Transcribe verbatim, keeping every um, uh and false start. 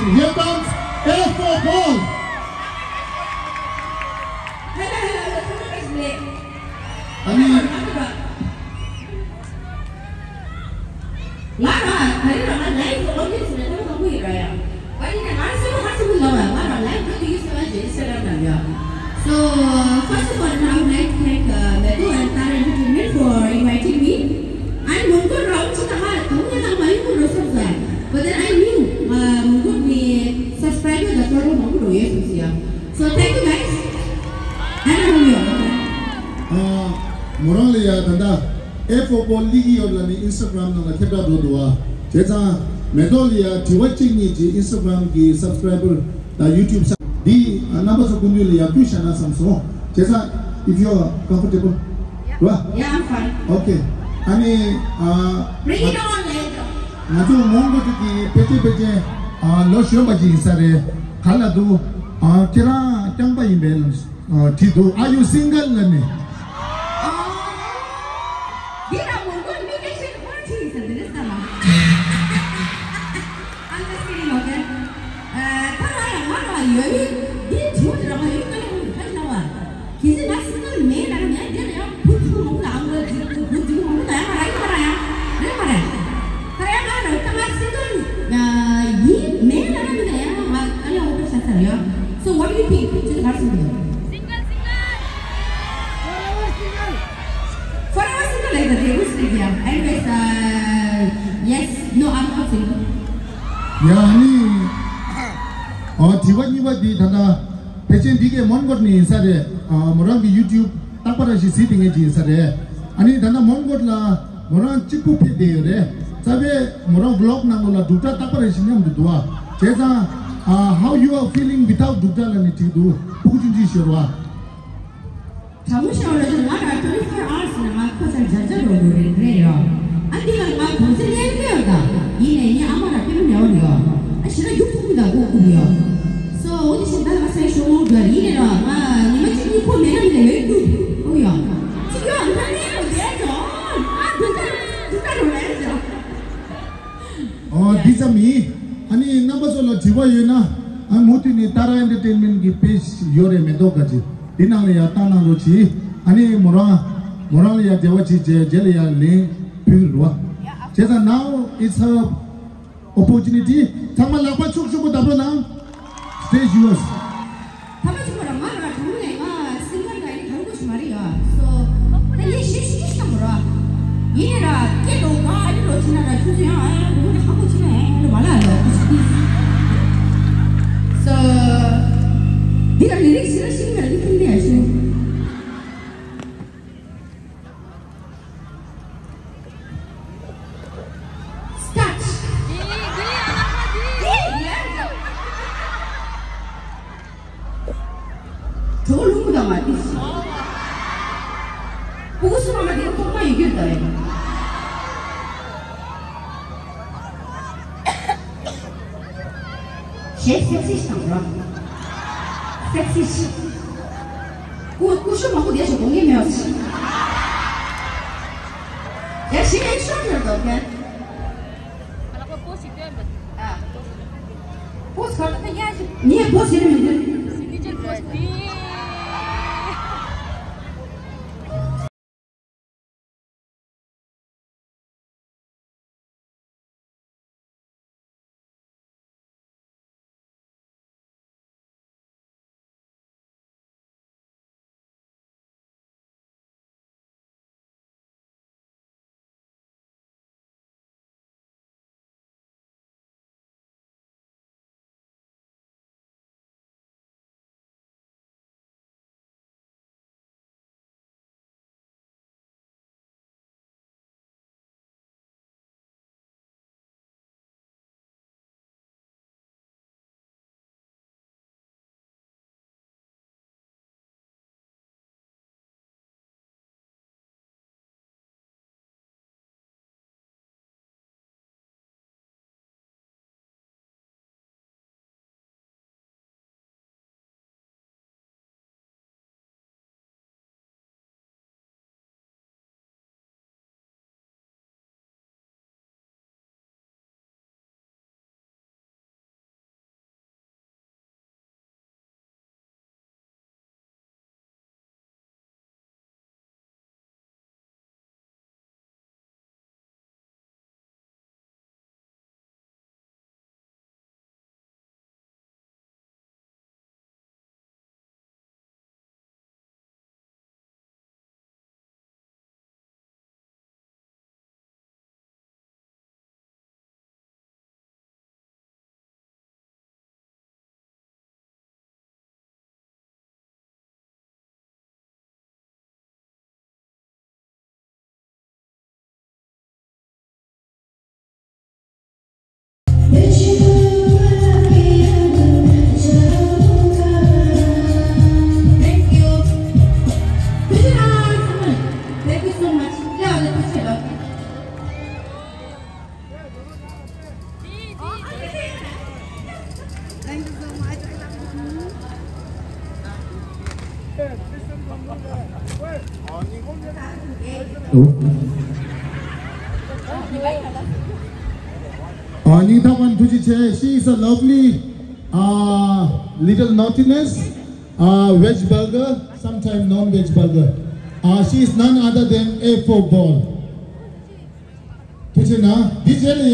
Here comes F four Ball. Hello, hello, hello. ཨ་ནི། ང་རང་ག་རེ་རང་ལ་ལའིབ་ཨོ་ཌི་ཡེན་སི་ནས་ཐོག་མ་པོ་ཡིན་ར་ཡ། ཨ་ནི་ང་སེམས་ཧ་ཅང་གི་ལ་བ་ང་རང་ལའིབ་ཨོ་ཌི་ཡེན་སི་ལ་ཇེ་ཨིན་སི་ཊ་གྷ་རམ་ནང་ཡ། So, uh, first of all, I would like to thank uh, Medo and Tara Entertainment for inviting me. And Mongol Raum Chitama, Tungya Tama, you could also say. But then I knew uh, Mongol the subscriber, the follower, Mongol Royal Susia. So thank you guys. And I love you all. ཨ། མོ་རང་ལ་ཡ་ད་ལྟ་ཨེ་ཕོར་བྷོལ་ལི་གི་ཡོད་ལ་ནི་ཨིན་སི་ཊ་གྷ་རམ་ནང་ལ་ཁྱབ་བསྒྲགས་འགྲོ་འདུག་བ། བྱས་ཙང་མེ་ཏོག་ལ་ཡ་དྲི་བ་གཅིག་གཉིས་ཀྱི་ཨིན་སི་ཊ་གྷ་རམ་གི་སབ་སི་ཀ་རའི་བར་དང་ཡུ་ཊུབ་ས་འདི་རྣམ་པ་ཚོ་སྐུ་མདུན་ལ་ཡ་བསྐུལ་བཞག་ན་བསམ་སོང་། བྱས་ཙང་if you are comfortable, right? Yeah, I'm fine. Okay. ཨ་ནི་ཨ། Bring it on, later. ང་ཚོ་མོན་གྷོ་གི་ཕལ་ཆེར་ཕལ་ཆེར་ཨ་ལོ་གཞོན་པ་ཅིག་ཡིན་ས་རེད། ག་ལ་འདུག་ཨ། ཁྱེད་རང་རྐྱང་པ་ཡིན་པས། ཨ། དྲིས་འདུག Are you single? ལབ་ནས། འདི་ལ་མོན་གྷོ་མི་སྐད་ཆ་ཁོ་རང་དྲིས་ཡིན་ཟེར་འདི་འདྲ་ལྟ་ལ། I'm just kidding, okay? ཨ། ད་ང་ཡང་ང་རང་ཡོད་ཡིན། འདི་དྲི་བ་དེ་རང་ཡོད་ཀྱང་ཁ་ཅིག་ལ་བ། གལ་སྲིད་ང་སིང་གལ་མེད་ན་ར་ངས་འདི་ལ་ཡང་བུ་ཕྲུག་མང་པོ་དང་ཨང་གི་བུ་བུ་འཛིན་མང་པོ་དང་ཡང་ང་རང་ཡིན་པ་ར་ཡང་རེད་མ་རེད། ད་ཡང་ང་རང་ད་ང་སིང་གལ་ཡིན་མེད་ན་ར་མིན་ན་ཡང་ང་ཨ་ཡང་འོ་པ་ཤ་ཚར་ཡོད། So what do you think? ཅི་ག་རེ་གསུངས་འདུག Forever single like the table stick, yeah. Anyways, uh, yes, no, I'm not single. ཡ་ནི། ཨ། དྲི་བ་གཉིས་པ་འདི་ད་ལྟ་ཕལ་ཆེར་འདི་གའི་མོན་གྷོ་ནས་ཡིན་ས་རེད། ཨ། མོ་རང་གི་ཡུ་ཊུབ་རྟག་པར་ཞིག་གཟིགས་བསྡད་མཁན་ཅིག་ཡིན་ས་རེད། ཨ་ནི་ད་ལྟ་མོན་གྷོ་ལ་མོ་རང་གཅིག་པུ་ཕེབས་བསྡད་ཡོད་རེད། རྩ་བའི་མོ་རང་བི་ལོག་ནང་ལོགས་ལ་སྒྲུབ་གྲྭ་རྟག་པར་ཞིག་མཉམ་དུ་འདུག་ཨ། བྱས་ཙང་། ཨ། How you are feeling without སྒྲུབ་གྲྭ་ལབ་ནས་དྲིས་འདུག་ཕྲུ་གུ་ཆུང་ཆུང་ཞིག་ཡོད་རེད་བ། དྲང་མོ་བཤད་པ་ལ་ང་རང་ཊུ་ཝེན་ཊི་ཕོར་ཨ་ཝར་སི་ནང་ང་ཁོ་ཚོར་ཇ་ཇ་རོ་རོ་རེད་རེད་ཡོ། ཨ་འདི་ལ་ང་གོང་ཚད་ལེན་གི་ཡོད་ད། ཡིན་ནའི་ངའི་ཨ་མ་ར་དཔེ་མི་ཉོ་རེད་ཡོ། ཨ་ཞེ་དྲག་རྒྱུག་ཐུབ་མི་ད་སྒུག་སྒུག་ཡོ། སོ་འོ་དེ་བཞིན་ད་ང་སེམས་ཤོར་མོ་འདྲ་ཡིན་ནའི་ར་ང་ཉི་མ་གཅིག་གཉིས་ཁོ་མེད་ན་མི་ལ་ཡོད་རྒྱུ་འོ་ཡོ། གཅིག་ཡོ་ང་ནི་རོ་རེད་ཡོ། ཨ་འདི་ལྟར་འདི་ལྟར་རོ་རེད་ཡོ། ཨོ། འདི་ཙམ་ཡིན། ཨ་ནི་རྣམ་པ་ཚོ་ལ་དྲི་བ་ཡོད་ན། ཨ། མུ་མཐུད་ནས་ཏཱ་ར་ཨེན་ཊར་ཊེན་མེན་ཊི་གི་པེ་ཇི་ཡོད་རེད་མེ་ཏོག་ག་ཅི། འདི་ནང་ལ་ཡར་བཏང་གནང་རོགས་གྱིས། ཨ་ནི་མོ་རང་། མོ་རང་ལ་ཡར་འབྲེལ་བ་བྱེད་རྗེས་རྗེས་ལ་ཡར་ལན་ཕུལ་རོགས། བྱས་ཙང་now it's her opportunity. ཚང་མ་ལག་པ་ཕྱུག་ཕྱུག་པོ་བརྡབ་རོགས་གནང་། Stage yours. ཐ་མ་གཅིག་པོ་རང་ང་རང་དྲང་མོ་ནས་ང་སིང་གར་ག་ཡིན་དྲང་པོ་ཞིག་མ་རེད་ཡ། སོ། ད་ངས་ཞེ་ཞིག་ཞིག་བཏང་མོ་ར། ཡིན་ནའི་ར་སྐད་འགྲོ་ག་ཨ་ནི་རོ་ཕྱིན་ན་ར་ཁྱོད་ཚོ་ཡང་ཨ་ཡང་འགྲོ་ག་ཧ་གོ་ཕྱིན་ན་ཡང་ཡང་འགྲོ་མ་ལ་ལོ། སོ། འདི་ལ་ལི་རིགས་ཞིག་ལ་ཤིང་མ་ར་འདི་ཁྱིམ་འདི་ཡ་ཤིང་། Start. གྲོགས་ལུང་དང་མ་ཏིས། ཕྲུ་གུ་སུ་མ་མ་དེ་ཐོག་མ་ཡོད་རྒྱུ་དང་། ཞེས་སེག་སི་ཞིག་དང་རོ། སེག་སི་ཞིག་སྐུ་སྐུ་ཞབས་མང་པོ་བསྡད་ཤོག་དགོངས་ངེས་མེད་པ་ཞིག་ཡ་ཞིག་ཨེག་ཤོན་ཡོད་དོ་ཁན། ཨ། པོ་སི་ག་ད་ཡ་ཞིག་ངས་པོ་སི་ཡོད་མི་འདུག Thank you so much. Uh, ཉིང་ཐག་པ་ཐུགས་རྗེ་ཆེ། She is a lovely, uh, little naughtiness, uh, veg burger, sometimes non-veg burger. Uh, she is none other than A four Ball. ཐུགས་རྗེ་གནང་། འདི་རྗེས་ལ་ཡང་